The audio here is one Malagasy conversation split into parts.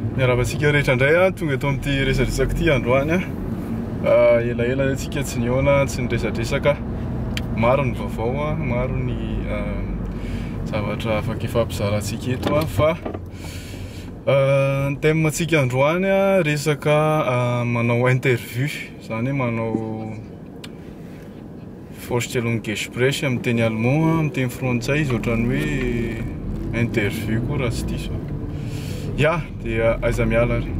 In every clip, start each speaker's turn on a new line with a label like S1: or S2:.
S1: Miarahaba antsika rehetra indray a, tonga eto amin'ity resadresaka ity androany a. Elaela zay tsika tsy nihaona, tsy niresadresaka. Maro ny vaovao a, maro ny zavatra afaka ifampizarantsika eto a, fa ny thème antsika androany a, resaka manao interview, izany hoe manao Vorstellungsgespräch amin'ny teny allemand, amin'ny teny frantsay izy ohatran'ny hoe interview koa raha tsy diso aho. Ya, dia aiza miala ary.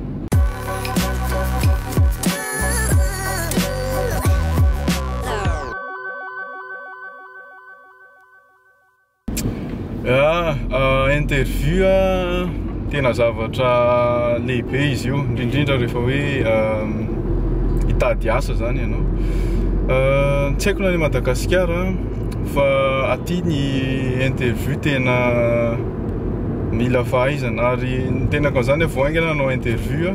S1: Ah, interview tena zavatra lehibe izy io, indrindrindra rehefa hoe hitady asa zany ianao. Tsy haiko na any Madagasikara fa aty ny interview tena mila fahaizana ary ny tenako an'izany vao haingana nanao interview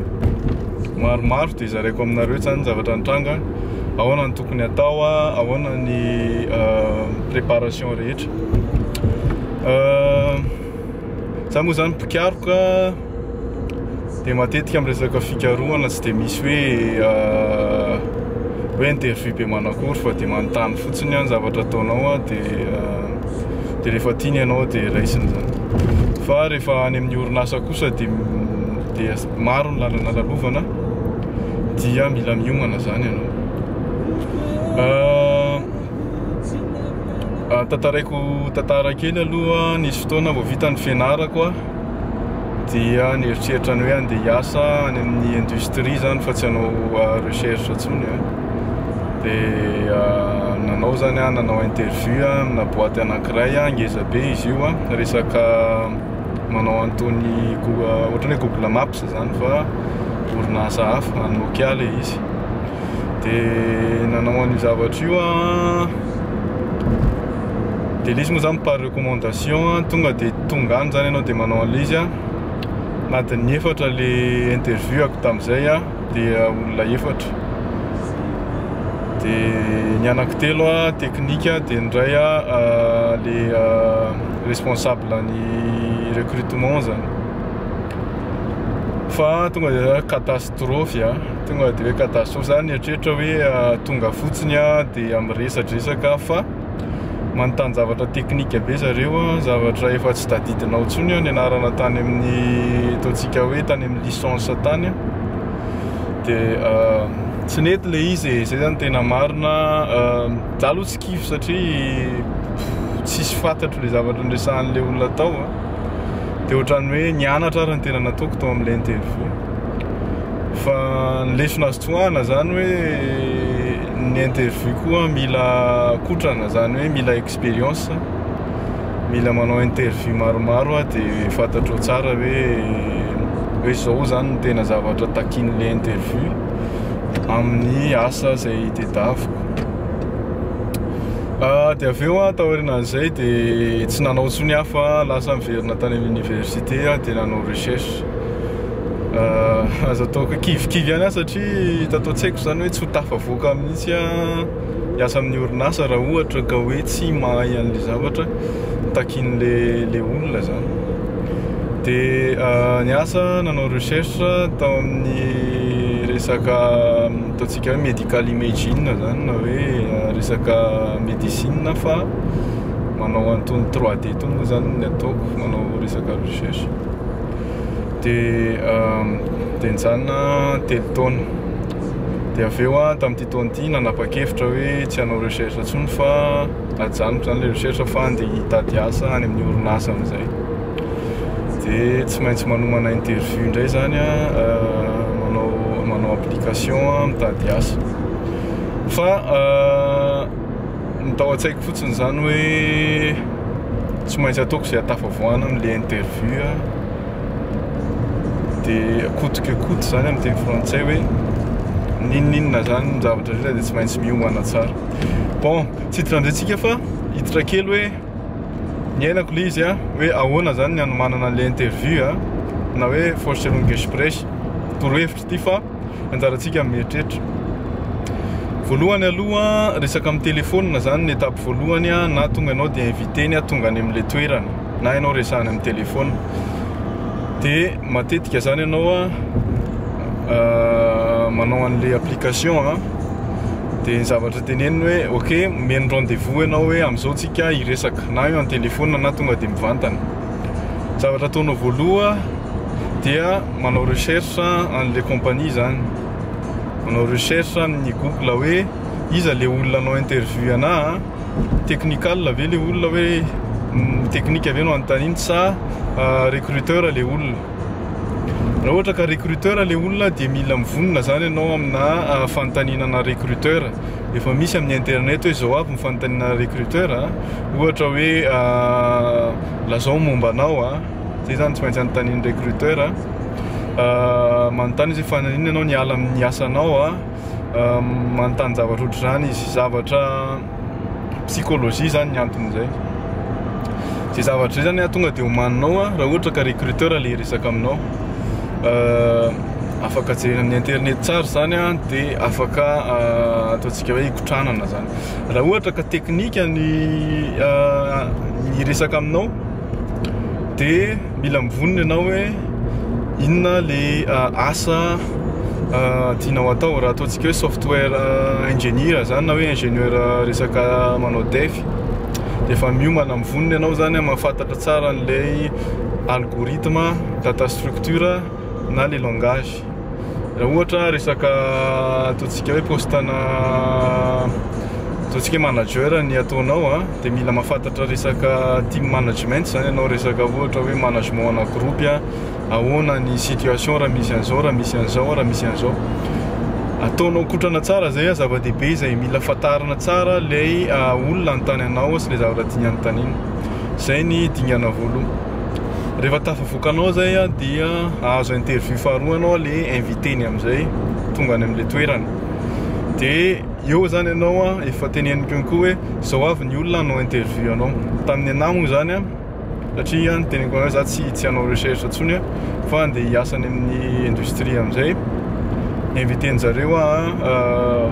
S1: maromaro dia zaraiko aminareo zany ny zavatra nitranga. Ahoana ny tokony atao, ahoana ny préparation rehetra. Za moa zany mpikaroka dia matetika amin'ny resaka fikarohana tsy dia misy hoe hoe interview be manakory fa dia manontany fotsiny ny zavatra ataonao dia dia rehefa tiany ianao dia raisiny zany. Fa rehefa any amin'ny orinasa kosa dia dia maro ny lalana lalovana dia mila miomana zany ianao. Tantaraiko tantara kely aloha, nisy fotoana vao vita ny fianarako aho dia nieritreritra ny hoe andeha hiasa any amin'ny industrie zany fa tsy hanao recherche intsony a. Dia nanao zany aho, nanao interview amina boîte anankiray ngeza be izy io, resaka manao an'itony ohatran'ny hoe Google Maps zany fa orinasa hafa, an'i Nokia ilay izy. Dia nanao an'io zavatra io aho, dia ilay izy moa zany par recommandation, tonga dia tonga any zany ianao dia manao an'ilay izy an, anatin'ny efatra ilay interview-ako tamin'izay an, dia olona efatra. Dia ny anankitelo an teknika, dia ny iray an ilay responsable ny recrutement zany. Fa tonga dia catastrophe an, tonga dia hoe catastrophe, za nieritreritra hoe tonga fotsiny aho dia miresadresaka fa manontany zavatra teknika be zareo an, zavatra efa tsy tadidinao intsony an, nianarana tany amin'ny ataontsika hoe tany amin'ny licence tany an, dia tsy nety ilay izy e, zay zany tena marina, za aloha tsy kivy satria tsisy fantatro ilay zavatra niresahan'ilay olona tao an, dia ohatran'ny hoe nianatra ary ny tena nataoko tao amin'ilay interview. Fa ny lesona azo tsoahana zany hoe ny interview koa mila kotrana, zany hoe mila expérience, mila manao interview maromaro dia fantatrao tsara hoe hoe zao zany no tena zavatra takian'ilay interview amin'ny asa izay tedaviko. Dia avy eo aho taorianan'izay dia tsy nanao intsony aho fa lasa niverina tany amin'ny université aho dia nanao recherche. Azo ataoko hoe kivikivy ihany aho satria tato an-tsaiko izany hoe tsy ho tafavoaka mihitsy aho hiasa amin'ny orinasa raha ohatra ka hoe tsy mahay an'ilay zavatra takian'ilay ilay olona izany. Dia niasa nanao recherche tao amin'ny resaka ataontsika hoe medical imaging izany na hoe resaka médecine fa manao an'itony 3D itony moa izany ny ataoko, manao resaka recherche. Dia dia nijanona telo taona. Dia avy eo aho tamin'ity taona ity nanapa-kevitra hoe tsy hanao recherche intsony fa ajanoko izany ilay recherche fa andeha hitady asa any amin'ny orinasa amin'izay. Dia tsy maintsy manomana interview indray izany aho, manao manao application mitady asa. Fa ny tao an-tsaiko fotsiny izany hoe tsy maintsy ataoko izay ahatafavoahana amin'ilay interview Dia coûte que coûte izany amin'ny teny frantsay hoe n'inon'inona izany ny zavatra rehetra dia tsy maintsy miomana tsara. Bon, tsy hiditra amin'izay tsika fa hiditra kely hoe niainako ilay izy hoe ahoana izany ny hanomanana an'ilay interview na hoe Vorstellungsgespräch. Torohevitra ity fa anjarantsika ny mieritreritra. Voalohany aloha resaka amin'ny telefaonina izany ny étape voalohany na tonga ianao dia invité-ny tonga any amin'ilay toerana na ianao resahana amin'ny telefaonina. Dia matetika zany ianao a manao an'le application a, dia ny zavatra teneniny hoe ok, omeny rendez-vous ianao hoe amin'izao tsika hiresaka, na eo an-telephone na tonga dia mivantana. Zavatra ataonao voaloha dia manao recherche an'le compagnie zany, manao recherche amin'ny Google hoe iza le olona hanao interview anahy. Technical ve le olona hoe technique ve no anontaniany sa recruteur le olona? Raha ohatra ka recruteur le olona dia mila mivonona zany ianao amina fanontaniana recruteur. Efa misy amin'ny internet hoe zao avy ny fanontaniana recruteur a. Ohatra hoe lazao momba anao a. Zay zany tsy maintsy anontanian'ny recruteur a. Manontany izy hoe fa naninona ianao niala amin'ny asanao a. Manontany zavatra ohatr'izany izy, zavatra psychologie zany ny anton'izay. Zay zavatra zay zany tonga dia omaninao raha ohatra ka recruteur le hiresaka aminao. Afaka jerena amin'ny internet tsara zany dia afaka ataontsika hoe ikotranana zany. Raha ohatra ka teknika ny hiresaka aminao dia mila mivonona ianao hoe inona le asa tianao atao. Raha ataontsika hoe software engineer zany na hoe ingénieur resaka manao dev dia efa miomana mivonona ianao zany mahafantatra tsara an'ilay algorithme, data structure na le langage. Raha ohatra resaka ataontsika hoe poste-na ataontsika hoe manager ny ataonao a, dia mila mahafantatra resaka team management zany ianao, resaka ohatra hoe management ana groupe a, ahoana ny situation raha misy an'izao, raha misy an'izao, raha misy an'izao. Ataonao kotrana tsara zay a, zava-dehibe izay, mila fantarina tsara ilay olona anontany anao sy ilay zavatra tiany anontaniana. Zay ny dingana voalohany. Rehefa tafavoakanao zay a, dia hahazo interview faharoa ianao, le invité-ny amin'izay tonga any amin'ilay toerana. Dia eo zany ianao a, efa teneniko ihany koa hoe zao avy ny olona hanao interview anao. Tamin'ny anahy moa zany a, satria ny teneniko anareo za tsy hanao recherche intsony a, fa andeha hiasa any amin'ny industrie amin'izay. Invité-ny zareo aho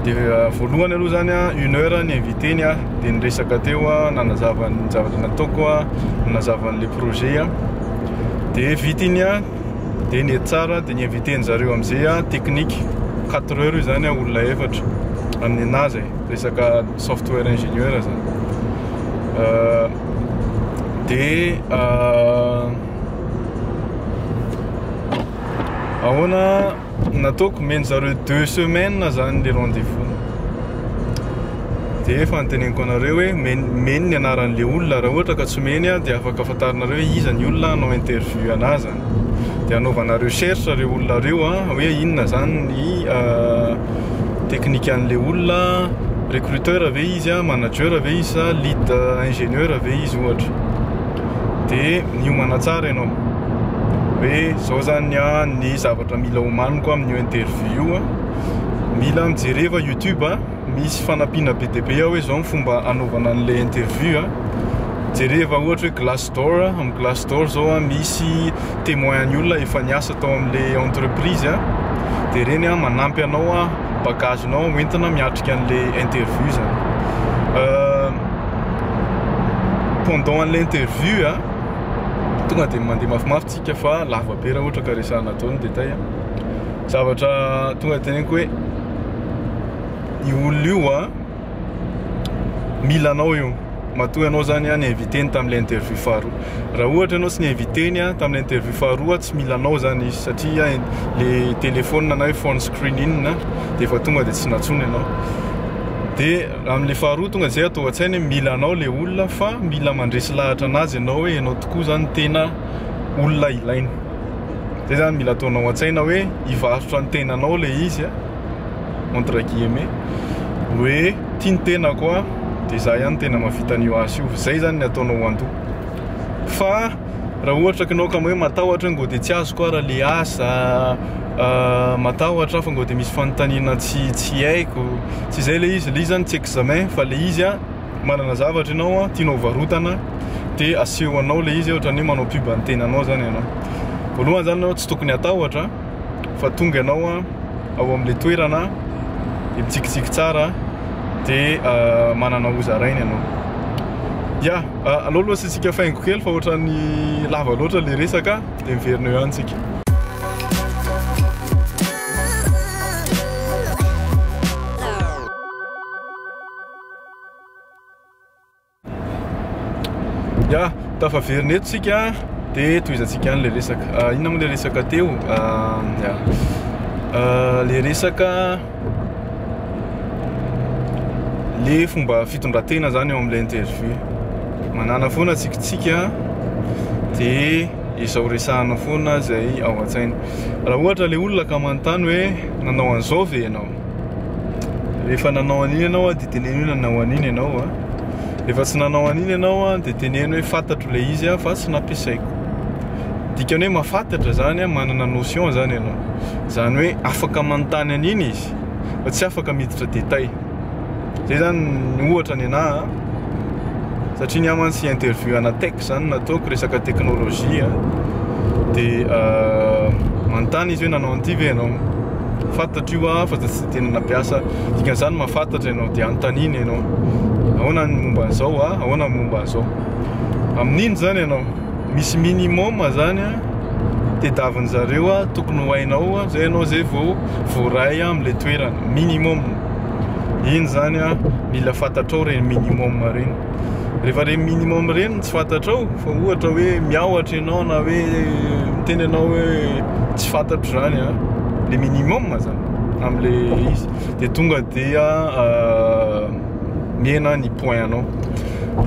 S1: dia voalohany aloha zany a, une heure ny invité-ny a, dia niresaka teo aho, nanazava ny zavatra nataoko aho, nanazava an'ilay projet aho. Dia vita iny a, dia nety tsara, dia ny invité-ny zareo amin'izay a, technique, quatre heures io zany a, olona efatra amin'ny anazy e, resaka software ingénieur zany. Dia ahoana nataoko, omeny zareo deux semaines zany le rendez-vous. Dia efa noteneniko anareo hoe omeny ny anaran'le olona, raha ohatra ka tsy omeny dia afaka fantarinareo hoe iza ny olona hanao interview anazy zany. Dia hanaovana recherche ireo olona ireo hoe inona zany ny teknikan'le olona, recruteur ve izy, manager ve izy sa lead ingénieur ve izy ohatra. Dia miomana tsara ianao hoe zao zany ny zavatra mila omaniko amin'io interview io. Mila mijereva YouTube, misy fanampiana be dia be ao hoe zao ny fomba hanaovana an'ilay interview. Jereva ohatra hoe Glassdoor, amin'ny Glassdoor zao misy témoin ny olona efa niasa tao amin'ilay entreprise, dia ireny manampy anao bagage-nao hoentina miatrika an'ilay interview zany. Pendant an'ilay interview tonga dia mandeha mafimafy tsika fa lava be raha ohatra ka resahana atao ny détail. Zavatra tonga dia teneniko hoe io olona io a mila anao io, matoa ianao zany a ni-invité-ny tamin'ilay interview faharoa. Raha ohatra ianao tsy ni-invité-ny a tamin'ilay interview faharoa, tsy mila anao zany izy satria le téléphone na hoe phone screening dia efa tonga dia tsy nantsoina ianao. Dia amin'ilay faharoa tonga dia atao an-tsaina hoe mila anao ilay olona fa mila mandresy lahatra anazy ianao hoe ianao tokoa zany tena olona ilaina. Zay zany mila ataonao an-tsaina hoe hivarotra ny tenanao ilay izy a, entre guillemets, hoe tia ny tenako aho dia za ihany tena mahavita an'io asa io. Zay zany ny ataonao andoha. Fa raha ohatra ka ianao ka hoe matahotra ngo dia tsy azoko ara le asa, matahotra aho fa ngo dia misy fanontaniana tsy haiko. Tsy izay ilay izy, ilay izy zany tsy examen fa ilay izy a manana zavatra ianao tianao varotana dia asehonao ilay izy ohatran'ny hoe manao pub ny tenanao zany ianao. Voalohany zany ianao tsy tokony hatahotra fa tonga ianao ao amin'ilay toerana dia mitsikitsiky tsara dia manana hozaraina ianao. Ya, aleo aloha asiantsika faingo kely fa ohatran'ny lava loatra le resaka dia miverina eo ihany tsika. Ya, tafaverina eto tsika dia tohizantsika ihany le resaka. Ah, inona moa le resaka teo? Ah, ya. Ah, le resaka le fomba fitondran-tena zany eo amin'ilay interview. Manana foana tsikitsiky dia izao resahana foana izay ao an-tsaina. Raha ohatra le olona ka manontany hoe nanao an'izao ve ianao? Rehefa nanao an'iny ianao dia teneno hoe nanao an'iny ianao. Rehefa tsy nanao an'iny ianao dia teneno hoe fantatro ilay izy fa tsy nampiasaiko. Dikany hoe mahafantatra zany, manana notion zany ianao. Zany hoe afaka manontany an'iny izy fa tsy afaka miditra détail. Zay zany ny ohatra ny anahy satria ny ahy mantsy interview ana tech zany nataoko resaka teknolojia dia manontany izy hoe nanao an'ity ve ianao? Fantatro io aho fa tsy tena nampiasa. Dikan'izany mahafantatra ianao dia anontaniana ianao. Ahoana ny momba an'izao a? Ahoana ny momba an'izao? Amin'iny zany ianao misy minimum zany a tedavin zareo a tokony ho hainao a zay ianao zay vao voaray amin'ilay toerana minimum iny zany a mila fantatrao ireny minimum ireny rehefa ireny minimum ireny tsy fantatrao fa ohatra hoe miahotra ianao na hoe miteny ianao hoe tsy fantatro zany a le minimum zany amin'le izy dia tonga dia mihena ny point anao.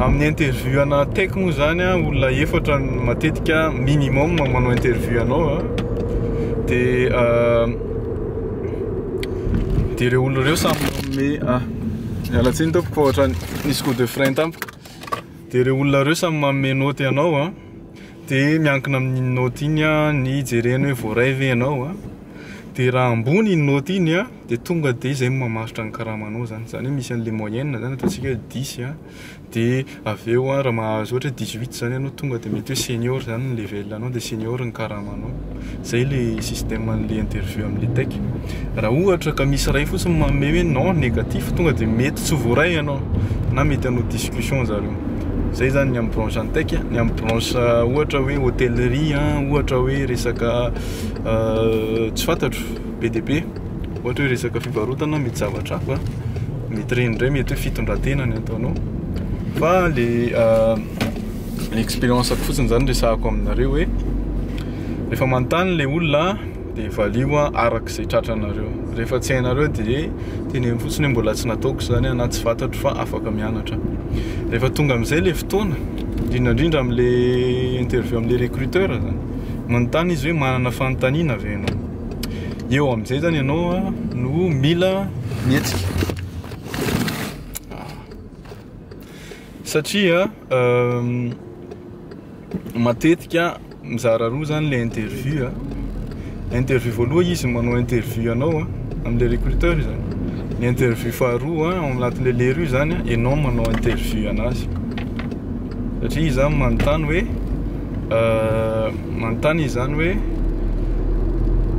S1: Amin'ny interview ana tech moa zany a, olona efatra no matetika minimum manao interview anao a, de de ireo olona ireo samy manome ah, miala tsiny tompoko fa ohatran'ny nisy coup de frein tampoka, de ireo olona ireo samy manome naoty anao a, de miankina amin'iny naoty iny a ny jereny hoe voaray ve ianao a, de raha ambony iny naoty iny a Dia tonga dia izay no mamaritra ny karamanao zany. Izany hoe misy an'ilay moyenne zany ataontsika hoe dix an, dia avy eo an raha mahazo ohatra hoe dix huit zany ianao tonga dia mety hoe senior zany ny level anao dia senior ny karamanao. Izay ilay système an'ilay interview amin'ilay tech. Raha ohatra ka misy iray fotsiny manome hoe non, négatif, tonga dia mety tsy ho voaray ianao na mety hanao discussion zareo. Izay zany ny amin'ny branche an'ny tech. Ny amin'ny branche ohatra hoe hôtellerie an, ohatra hoe resaka tsy fantatro be dia be. Ohatra hoe resaka fivarotana mety zavatra hafa, mety ireny indray mety hoe fitondran-tena ny ataonao. Fa le le expérience-ko fotsiny zany resahako aminareo hoe rehefa manontany le olona dia valio araka izay tratranareo. Rehefa tsy hainareo dia teneno fotsiny hoe mbola tsy nataoko izany na tsy fantatro fa afaka mianatra. Rehefa tonga amin'izay le fotoana, indrindra indrindra amin'le interview amin'le recruteur zany, manontany izy hoe manana fanontaniana ve ianao? Eo amin'izay zany ianao no mila mihetsika. Satria matetika mizara roa zany le interview. Interview voalohany izy manao interview anao amin'ilay recruteur zany. Ny interview faharoa ao anatin'ilay lera io zany ianao manao interview anazy. Satria izy zany manontany hoe Manontany izy izany hoe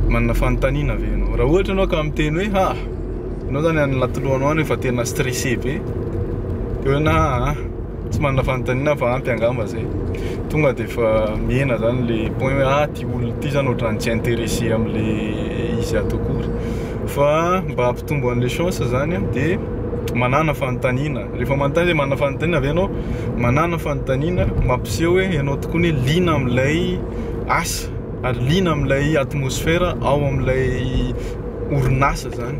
S1: manana fanontaniana ve ianao? Raha ohatra ianao ka miteny hoe ha, ianao zany any anaty lohanao any efa tena stressé be, de hoe na tsy manana fanontaniana fa ampy angamba zay. Tonga de efa mihena zany le point hoe ah ty olona ty zany ohatran'ny tsy intéressé am'le izy ato akory. Fa mba hampitombo an'le chance zany an de manana fanontaniana. Rehefa manontany hoe manana fanontaniana ve ianao? Manana fanontaniana mampiseho hoe ianao tokoa ny liana amin'ilay asa ary liana amin'ilay atmosphère ao amin'ilay orinasa zany.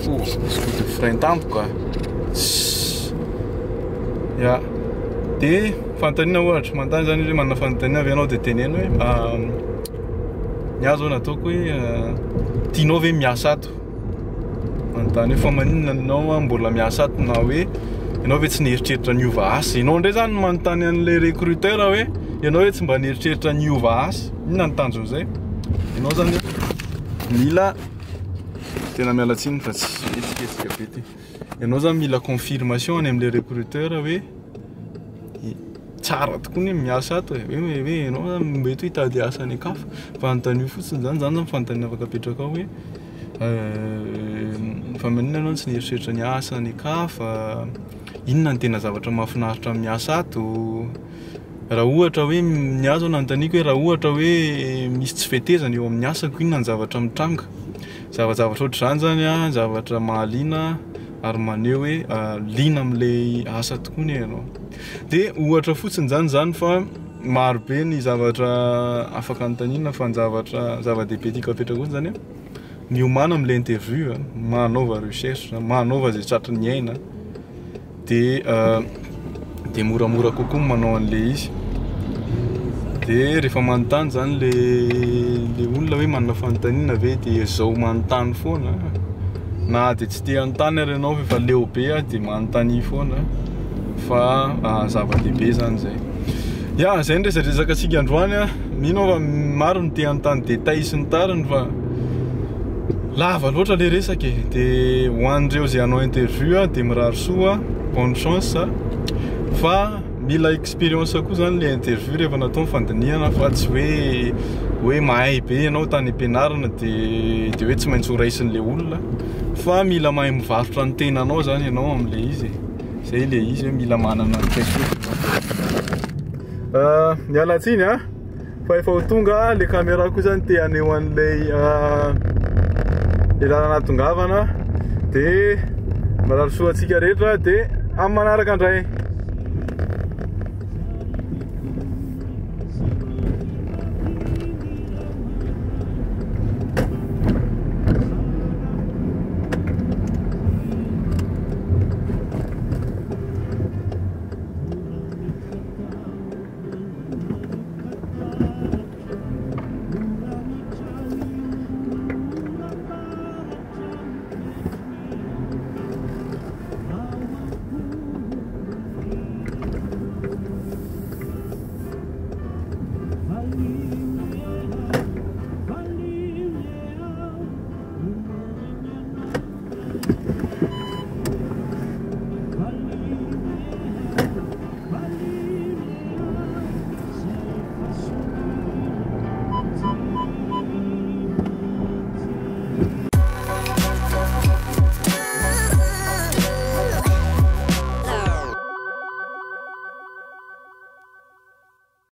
S1: Oh, misy coup de frein tampoka. Ya. Dia fanontaniana ohatra, manontany zany izy hoe manana fanontaniana ve ianao dia teneno hoe ny ahy zao nataoko hoe tianao ve miasa ato? Manontany hoe fa maninona ianao mbola miasa ato na hoe ianao ve tsy nieritreritra niova asa? Ianao indray zany no manontany an'ilay recruteur hoe ianao ve tsy mba nieritreritra niova asa? Inona ny tanjon'izay? Ianao zany mila tena miala tsiny fa tsy mihetsiketsika be ty. Ianao zany mila confirmation any amin'ilay recruteur hoe tsara tokoa ny miasa ato e, hoe hoe ianao zany mety hoe hitady asa any an-kafa fa anontanio fotsiny zany, zany zany fanontaniana afaka apetrakao hoe. Fa maninona ianao no tsy nieritreritra ny asa any an-kafa? Inona no tena zavatra mahafinaritra amin'ny asa ato? Raha ohatra hoe, ny ahy zao nanontaniako hoe raha ohatra hoe misy tsy fetezana eo amin'ny asako inona ny zavatra mitranga? Zavajavatra ohatr'izany zany an, zavatra mahaliana ary maneho hoe liana amin'ilay asa tokoa anie ianao. Dia ohatra fotsiny zany izany fa maro be ny zavatra afaka anontaniana fa ny zavatra zava-dehibe tiako apetraka fotsiny zany an, miomàna amin'ilay interview an, manaova recherche, manaova izay tratry ny aina. Dia dia moramora kokoa ny manao an'ilay izy. Dia rehefa manontany izany le le olona hoe manana fanontaniana ve dia izao manontany foana. Na dia tsy te hanontany ary ianao fa efa leo be dia manontania foana fa zava-dehibe izany izay. Ya, izay ny resadresaka antsika androany an. Mino aho fa maro ny te hanontany détail sy ny tariny fa lava loatra le resaka e. De ho an'ireo izay hanao interview dia mirary soa, bonne chance fa mila expérience koa zany le interview rehefa natao ny fandinihana fa tsy hoe hoe mahay be ianao tany am-pianarana de de hoe tsy maintsy ho raisin'le olona fa mila mahay mivarotra ny tenanao zany ianao amin'le izy e. Zay le izy hoe mila manana traikefa. Miala tsiny a fa efa ho tonga le caméra koa zany te haneho an'ilay le lalana atongavana de mirary soa antsika rehetra de amin'ny manaraka indray.